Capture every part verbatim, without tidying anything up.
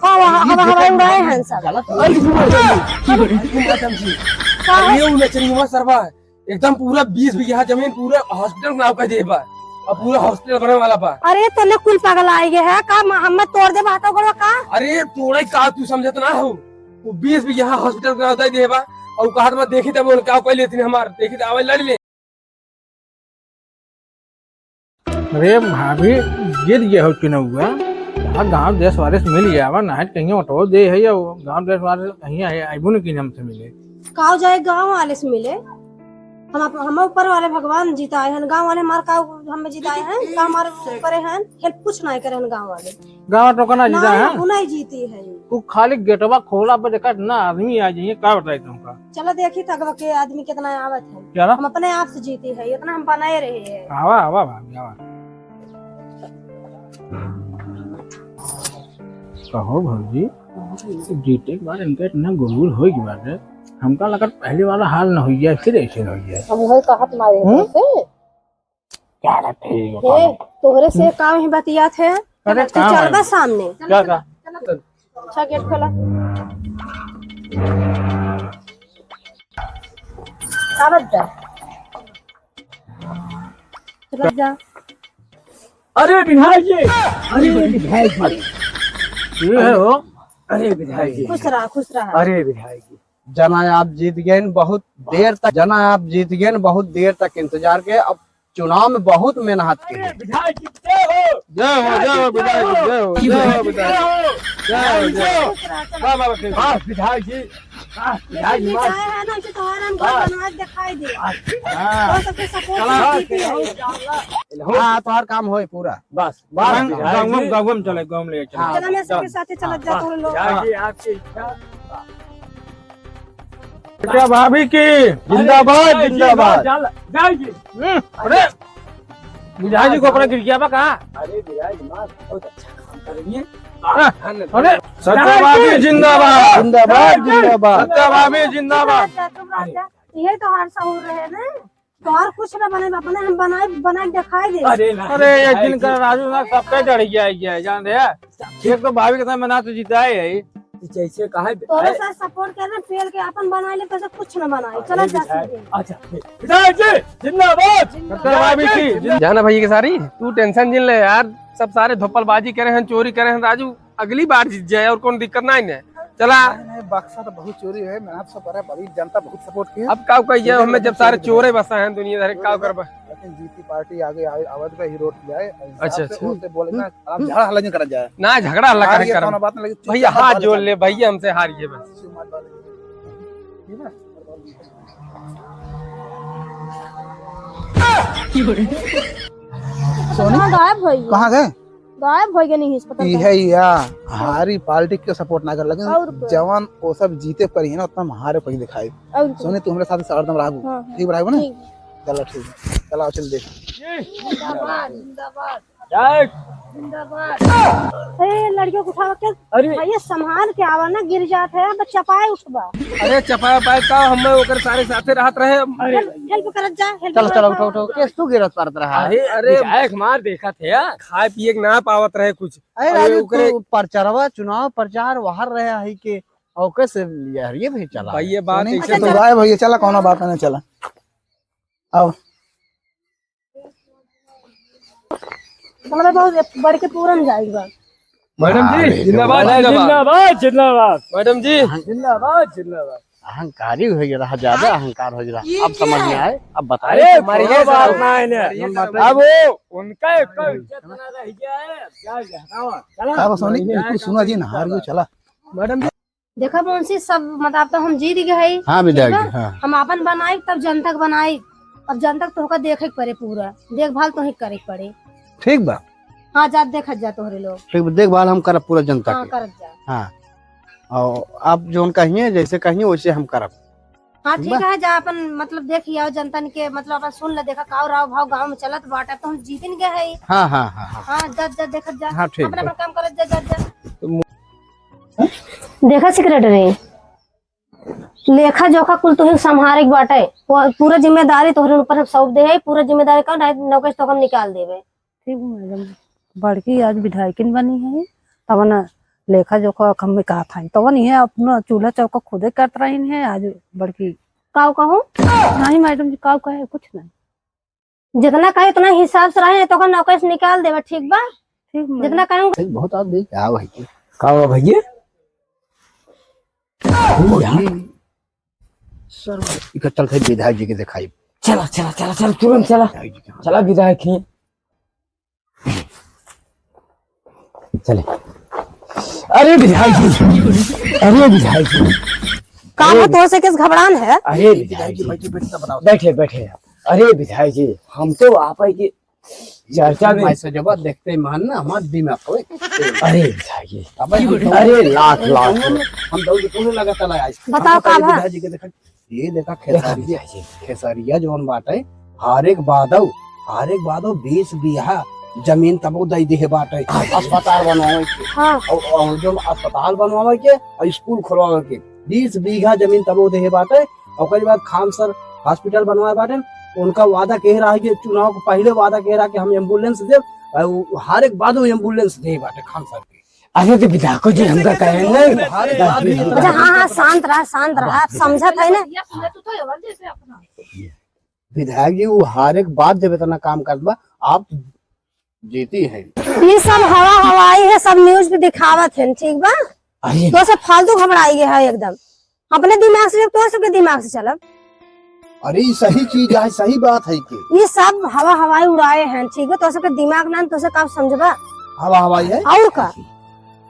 हवा, हवा, हवा उड़ाए हैं सब। गलत। अरे, मैडम जी। का है? अरे, वो नचनिया सरवा है। एकदम पूरा बीस बीघा जमीन पूरा hospital के नाम कर दिए बा। अब पूरा hospital बने वाला बा। अरे, तने कुल पागल आए गए है का? म-, हमें तोड़ दे बातों करो का? अरे, तोड़े का तू समझत ना हो? वो बीस बीघा hospital के नाम कर दिए बा। और कहा तो देखी तब उनका कोई लेती नहीं हमार, देखी तो आवे लड़ ले। अरे भाभी, जीत गया हो चुनाव हुआ। यहाँ गाँव देश वाले से मिल गया बा, ना कहीं ऑटो दे है या गाँव देश वाले से कहीं आए, आइबो नहीं कि हमसे मिले। काव जाए गाँव वाले से मिले? हम अप-, हम ऊपर वाले भगवान जिताए हैं, गाँव वाले हमार काव हमें जिताए हैं, का हमारे ऊपर हैं, help कुछ नहीं करे हैं गाँव वाले। गाँव तो कना ना, जीता है? वो नहीं जीती है। वो खाली गेटवा खोला पे देखा ना आदमी आ जाइए, का बताई तुमका? चलो देखी थगवा के आदमी कितना आवत है। चलो। हम अपने आप से जीती है, इतना हम बनाए रहे हैं। आवा, आवा भाभी, आवा। कहो भौजी, जीते के बाद इनका इतना गुलगुल हो गया बाटे, हमका लगत पहले वाला हाल न हो गया, फिर ऐसे हो गया। अब वही कहत मारे हैं हम्म? तुमसे। क्या बात है ये ए, बताओ? तोहरे से काम ही बतियात है। अरे तू काम चल है। बा सामने। क्या का? अच्छा, गेट खोला। आवत जा। चलत जा। अरे विधायक जी, अरे विधायक जी। ये है हो? अरे विधायक जी। खुश रहा, खुश रहा। अरे विधायक जी, जना आप जीत गए, बहुत देर तक, जना आप जीत गए, बहुत देर तक इंतजार के। अब चुनाव में बहुत मेहनत की। अरे विधायक जी, जय हो। जय हो, जय हो विधायक जी, जय हो, जय हो विधायक जी। जय हो, जय हो। वाह, वाह, वाह। वाह, विधायक जी। वाह, विधायक जी, वाह। है ना, इसे तोहरा हम घर वाह। बनवा के दिखाई दे। हाँ। और सबके support चला। से जीती है। हाँ, तोहार काम होए पूरा। बस, बस, गाँव, विधायक गाँव, जी। गाँव में चले, गाँव में ले चले। हाँ। चला, मैं सबके साथे चलत जात हूँ लोग। विधायक जी, आपकी इच्छा। क्या भाभी की जिंदाबाद, अरे, जिंदाबाद। चल, जाओ जी। हम्म, अरे, विधायक जी को अपना गिर गया बा का? अरे, विधायक जी, मार, बहुत अच्छा काम कर रही है। हाँ, धन्यवाद। अरे, सत्या भाभी जिंदाबाद। जिंदाबाद, जिंदाबाद। सत्या भाभी जिंदाबाद। तुम राजा, यही तो हर सहूर रहे ना। तोहार कुछ ना बने, अपने हम बनाए, बनाए दिखाई दे। अरे ना, अरे, ये जिनका राजू ना सबके डर गया, गया है, जान रहे हैं? एक तो भाभी के साथ में ना तो जीता है यही। जैसे कहा है, तोरे साथ support कर रहे, पेल के अपन बनाए ले, तो कुछ ना बनाए। अरे चला जा विधायक, सीधे। अच्छा, विधायक जी, जिंदाबाद। सत्या भाभी की जिंदाबाद। जाना भैया के सारी, तू tension जिन ले यार, सब सारे धोपलबाजी करे हैं, चोरी करे हैं, राजू अगली बार जीत जाए और कौन दिक्कत ना है। चला। नहीं, नहीं, बक्सा तो बहुत चोरी है, मेहनत से भरा, बड़ी जनता बहुत support किया। अब का कहिए, चोरी हमें जब सारे चोरी चोरे बसा हैं दुनिया भर, का करबा? लेकिन जीती पार्टी आगे आवे, आवत का ही रोड जाए, अच्छा, अच्छा। बोले ना, आप झगड़ा हल्ला नहीं करा जाए। ना, झगड़ा हल्ला काहे करब? भैया, हाथ जोड़ ले, भैया, हमसे हार गए बस। सोनी, कहाँ गायब भई? कहाँ गए? गायब हो गए नहीं, पता नहीं। इहे या, हारी पार्टी के support ना कर लगे। और का? जवन वो सब जीते पर ही ना, उतना हम हारे पर ही दिखाई। और का? सोनी, तू हमरे साथ हरदम रहबू। हाँ, हाँ। ठीक रहबू ना? ठीक। चला, ठीक है। चला, चल देख। जिंदाबाद, जिंदाबाद। जय। जिंदाबाद। ए, लड़कियों को उठाओ क्या? अरे। भैया, संभाल के आवा ना, गिर जात है, अब चपाए उठबा। अरे, चपाए पाए का, हम ओकर सारे साथे रहत रहे। अरे। Help, help करत जा, help चलो, करत चलो, जा। उठो, उठो। केस तू गिरत पड़त रहा? अरे, अरे। विधायक मार देखत है यार। खाए पिए के ना पावत रहे कुछ। अरे अरे राजू, ओकरे तू प्रचारवा, चुनाव प्रचार वहार रहे है के, और कैसे लिया है ये भाई चला? भाई, ये बात सोनी, ऐसे अच्छा, तो चला। गायब भैया, चला, कौनो बात नहीं, चला। आओ। चलो, बहुत बढ़ के पूरन जाएगा। मैडम जी, अरे, जिंदाबाद, अरे, जिंदाबाद। जिंदाबाद, जिंदाबाद। मैडम जी। अहं-, जिंदाबाद, जिंदाबाद। अहंकारी हो गया रहा, ज्यादा हाँ? अहंकार हो गया रहा। ये अब क्या समझ में है? आए, अब बताइए। अरे, तुम्हारी कौनो ये बात सब ना है ना। ये सब अब वो उनका एक इज्जत ना रह गया है। अब क्या है? हाँ, चला। का बा सोनी, बिल्कुल सुना जी ना, हार गयो, चला। मैडम जी। देखा मुंशी, सब मतलब तो हम जीत गए हई, हाँ, ठीक विधायक बा? जी, हाँ। हम आपन बनाई, तब जनता के बनाई। अब जनता के तोहका देखे के पड़े पूरा, देखभाल तोहे के करे के पड़े। ठीक बा। हाँ, जा देखत जा तोहरे लोग। ठीक बा, देखभाल हम करब पूरा जनता हाँ, के। करत जा। हाँ, और आप जौन कहिए, जैसे कहिए, वैसे हम करब। हाँ, ठीक ठीक बा? है, जा अपन मतलब देख आओ जनतन के, मतलब अपन सुन ले, देखा का राव भाव गाँव में चलत बाटे, तो हम जीतिन गए हई। हाँ, हाँ, हाँ, हाँ। हाँ, जा, जा, देखत जा। हाँ, ठीक अपन, बा। अपन काम करत जा, जा, जा। तो मु- देखा secretary, लेखा जोखा कुल तोहे संभारे के बाटे, पू-, पूरा जिम्मेदारी तोहरे ऊपर हम सौंप दे है, पूरा जिम्मेदारी का नहीं, नौकरी से तो हम निकाल देबे। ठीक बा मैडम, बड़की आज विधायकिन बनी है, तब ना लेखा जोखा हम का था, तो नहीं है, अपना चूल्हा चौका खुदे करत रही है। आज बड़की काऊ कहूँ? नहीं मैडम जी, काऊ कहे, कुछ नहीं। जितना कहे उतना हिसाब से रहे, तो ओकर नौकरी से निकाल देबे, ठीक बा? ठीक मैडम। जितना कहे सही, बहुत आप देख, का भाई के? का हुआ भैया? यार। सर, इकर चलते विधायक जी के दिखाई। चला, चला, चला, चला, तुरंत चला। विधायक जी के, हाँ। चला विधायक ही। चले। अरे विधायक जी, अरे विधायक जी। का अरे हो, तोर से किस घबरान है? अरे विधायक जी, बैठे, बैठे, तब बताओ। बैठे, बैठे। अरे विधायक जी, हम तो आप ही के चर्चा में मैं से जब देखते ही मान ना, हमार दिमाग को। अरे विधायक जी, अब हम तो अरे लाख, लाख। हम दौड़ के तुम्हें लगा चला आज। बताओ हम तो का भा? विधायक जी के देखा, ये देखा देखा खेसारी, विधायक जी। खेसरिया जौन बाटे, हारे के बादो, हारे के बादो बीस बीघा जमीन तबो दई दिहे बाटे, हाँ। अस्पताल बनवावे के। हाँ। और, और जौन अस्पताल बनवावे के और स्कूल खोलवावे के, बीस बीघा जमीन तबो दिहे बाटे। ओकरे बाद खान सर हॉस्पिटल बनवाए बाटे, उनका वादा कहे रहा है कि चुनाव के पहले वादा कहे रहा कि हम एम्बुलेंस देब, और वो हारे के बादो एम्बुलेंस दे बाटे खान सर के। अरे तो विधायको जी हमका कहे नहीं। अच्छा, हाँ, हाँ, शांत रहा, शांत रहा, आप समझत है ना? विधायक जी, वो हारे के बाद जब इतना काम करत बा, आप जीती है। ये सब हवा हवाई है, सब न्यूज पे दिखावत है, ठीक बा? अरे। तो सब फालतू घबराई है एकदम। अपने दिमाग से, तो सबके दिमाग से चलब। अरे, ई सही चीज है, सही बात है कि ये सब हवा हवाई उड़ाए हैं, ठीक बा? तो सबके दिमाग ना, तो से का समझबा? हवा हवाई है? और का?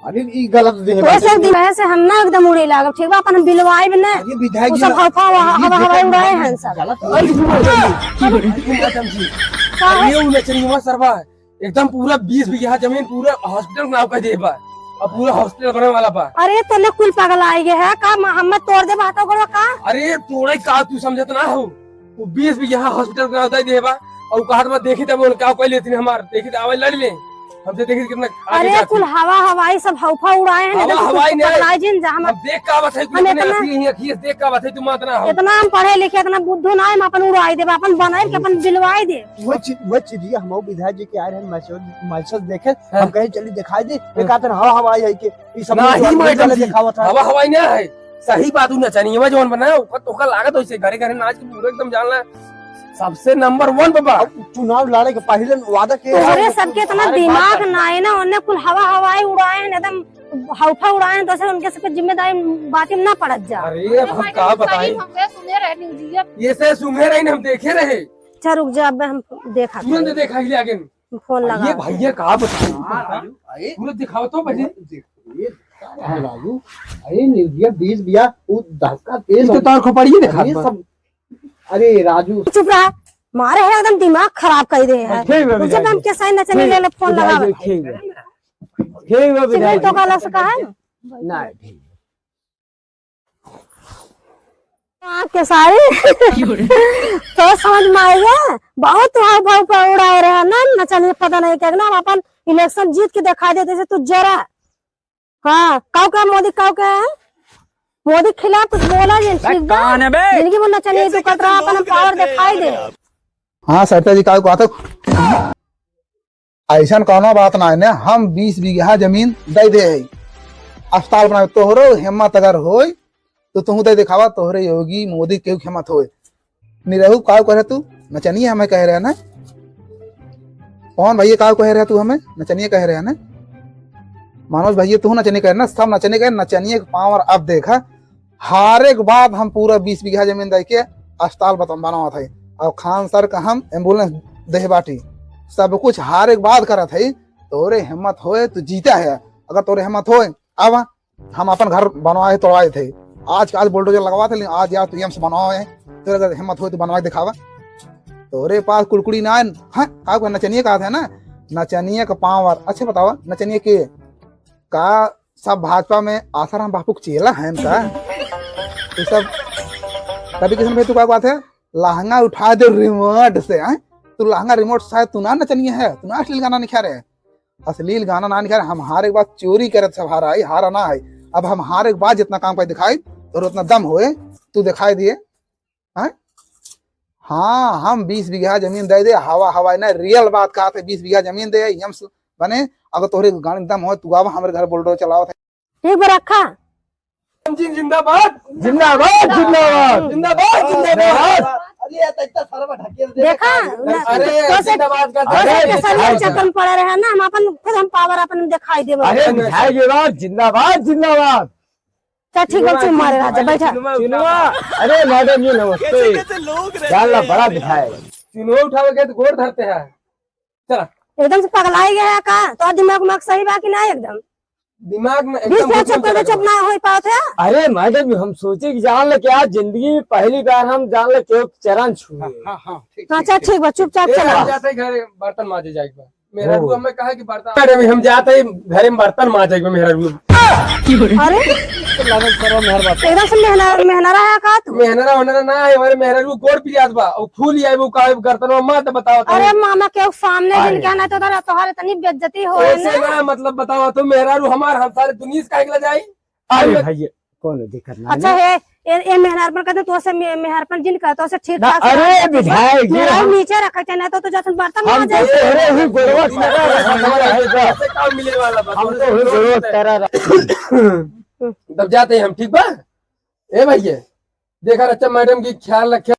अरे, ई गलत देह तो बात से है। दिमाग से हम ना एकदम उड़े लागब, ठीक बा? अपन हम बिलवाइब ना। अरे, विधायक वो जी सब ना, हवा, हवा, ये हवा, हवा देखो, उड़ाए हैं सब। गलत है। अरे, मैडम जी। का है? अरे, वो नचनिया सरवा है। एकदम पूरा बीस बीघा जमीन पूरा हॉस्पिटल के नाम कर दे बा। अब पूरा हॉस्पिटल बने वाला बा। अरे तोने कुल पागल आई गए है का? म-, हमें तोड़ दे बातों करो का? अरे तोड़े का तू समझत ना हो? वो बीस बीघा हॉस्पिटल के नाम दे दे बा। और कहा तो मैं देखी तब उनका कोई लेती नहीं हमार। देखी तो आवाज लड़ ले। हमसे देखी कितना आगे अरे जाती। कुल हवा हवाई सब हौफा उड़ाए हैं, हवा एकदम हवाई कुछ नहीं। पकड़ाए जिन जा हम हम देख का बात है, हम कितने इतना अथी हैं, अथी है, देख का बात है, तू मत ना हो। इतना हम पढ़े लिखे, इतना बुद्धू ना है, हम अपन उड़ाए देब, अपन बनाए के अपन बिलवाए दे। वो चीज, वो चीज ये हम विधायक जी के आए रहे, मैसेज, मैसेज देखे, हाँ। हम कहे चली दिखाई दे, हाँ। एक आदमी हवा हवाई है कि ई सब नहीं, लोग मैडम वाले जी, दिखावत है। हवा हवाई ना है, सही बात, उ नचनिया जौन बनाए, ओकर, ओकर लागत होइसे घरे घरे नाच के पूरा एकदम जानला, सबसे नंबर वन पे बा। अब चुनाव लड़े के पहले वादा के तोहरे सबके इतना दिमाग ना है ना, उन्हें कुल हवा हवाई उड़ाए हैं, एकदम हौफा उड़ाए हैं, तो उनके सबके जिम्मेदारी बात में ना पड़त जा। अरे, अब हम का बताई? ये से सुने रहे, हम देखे रहे। अच्छा, रुक जा, अब हम देखा तुरंत देखा ही आगे। फोन लगा। ये भैया का बताई? हाँ, राजू, अरे। पूरा दिखाओ तो पहले। अरे, राजू, अरे, न्यूजिया बीस बिया, वो धक्का तेज ये तो हो तार खोपड़िए दिखा अरे, बा। सब, अरे, राजू। चुप रहा, मारे है एकदम दिमाग खराब कर दे है। ठीक बा, मुझे विधायक हम जी। कैसा ही नचने ठीक, ले ले, फोन विधायक लगा जी, बा। ठीक बा। ठीक बा, सिग्नल विधायक तो जी। का अलग से कहा है ना? ना, ठीक। आपके सारे तो समझ में आएगा, बहुत हाव भाव पर उड़ा रहे हैं ना, नचनिया पता नहीं क्या ना, हम अपन इलेक्शन जीत के दिखा देते से तू जरा। हाँ, काऊ का मोदी काऊ का है? मोदी के खिलाफ कुछ बोला जिन, ठीक बा? कौन है बे? जिंदगी में नचनिया तू कतरा अपन पावर दिखाई दे। हाँ, सरिता जी, काऊ का था? ऐसन कौनो बात ना है ने, हम बीस बीघा जमीन दे दे है अस्पताल बनावे। तोहरो हिम्मत अगर होय तो तुहू दे दिखावा, तोहरे योगी मोदी के हिम्मत होय। निरहू काव कहे तू, नचनिया हमें कहे रहे ना। पवन भैया काव कहे रहे तू हमें, नचनिया कहे रहे ना। मनोज भैया तू नचनिया कहे ना, सब नचनिया कहे, नचनिया के पावर अब देखा। हारे के बाद हम पूरा बीस बीघा जमीन दे के अस्पताल बत-, बनावत है। और खान सर का हम एम्बुलेंस देहे बाटी। सब कुछ हारे के बाद करत है। तोरे हिम्मत होए तो जीता है। अगर तोरे हिम्मत होए, अब हम अपन घर बनवाए तोड़वाए थे। आज के आज बुलडोजर लगवा थे, लेकिन आज यार तू एम्स बनवाए। तोरे अगर हिम्मत होए तो बनवा के दिखावा। तोरे पास कुड़कुड़ी ना है। हाँ, का नचनिया का है ना? नचनिया का पावर। अच्छा बतावा, नचनिया के का सब भाजपा में आसाराम बापू के चेला हैं का? तू सब कभी किशन भाई तू का बात है? लहंगा उठा दे रिमोट से, हैं? तू लहंगा रिमोट शायद तू ना नचनिया है, तू ना अश्लील गाना निखा रहे। अश्लील गाना ना निखा रहे, हम हारे के बाद चोरी करे सब हारा है, हारा ना है। अब हम हारे के बाद जितना काम कर दिखाई, तोर उतना दम होए, तू दिखाई दिए, हैं? हाँ, हम बीस बीघा जमीन दे दे, हवा हवाई ना, रियल बात कहा थे, बीस बीघा जमीन दे, एम्स बने, अगर तोहरे गाड़ी में दम हो, तू आवा हमरे घर बुलडोजर चलावत है। ठीक बा, रखा। जिन-, जिंदाबाद। जिंदाबाद, जिंदाबाद। जिंदाबाद, जिंदाबाद। अरे, ये तो इतना सारा ढकेल दे। देखा? अरे, तो से, जिंदाबाद का तो से अरे, चक्कर में पड़े रहे ना, हम अपन, फिर हम पावर अपन दिखाई देबो। अरे, विधायक जी बात, जिंदाबाद, जिंदाबाद। चल, ठीक बा, चुप मारे राजा, बैठा। चुनवा, अरे, मैडम जी, नमस्ते। कैसे, कैसे लोग रहते हैं। जान ला, बड़ा विधायक। चुनवा उठावे के तो गोड़ धरते हैं। चला। एकदम से पगलाई गया है का? तो दिमाग उमाग सही बा कि ना एकदम? दिमाग में बीस एकदम साल चुप बिल्कुल कर दे, चला चुप गया। ना हो पावत है। अरे मैडम, हम सोचे कि जान ले कि आज जिंदगी में पहली बार हम जान ले केहू के चरण छुए। हाँ, हाँ, हाँ, ठीक, हाँ, ठीक, चल, ठीक। ठीक बा, चुपचाप ए, चला। हम जाते हैं घरे, बर्तन माजे जाए एक बार। मेहरारू ओ। हमें कहा कि बर्तन, मैडम, हम जाते हैं घरे में बर्तन माजे एक बार, मेहरारू। अरे, लागल सरवा मेहर बात। एकदम से मेहना-, मेहनरा है का तू? मेहनरा ओनरा ना है, हमारे मेहरारू गोड़ पिरात बा, और फूल आए वो काहे करतन, वो मत बताओ तो। अरे मामा, केहू सामने अरे। जिनके ना तो तोहरा, तोहरे तनी बेइज्जती हो ओसे ना। ना, मतलब, बताओ तो, मेहरारू हमार, हम सारे दुनिया से काहे के ला जाई? अरे हम भैया, कौनो दिक्कत ना अच्छा है। है, ए, ए मेहरारू पर कहते तो से मे-, मेहरारू पर जिन कहते, तो से ठीक ना, ठाक से अरे रखते, विधायक जी, मेहरारू हम नीचे रखे चाहे ना तो, तो जैसन बर्तन हम माजे। तो तोहरे ही गोड़वा तरा रहे बा। ऐसे काम मिले वाला बा, हम तोहरे तो ही से गोड़वा तरा रहे। तब जाते हैं हम, ठीक बा? ए भैया, देखा रचा मैडम की ख्याल रखे।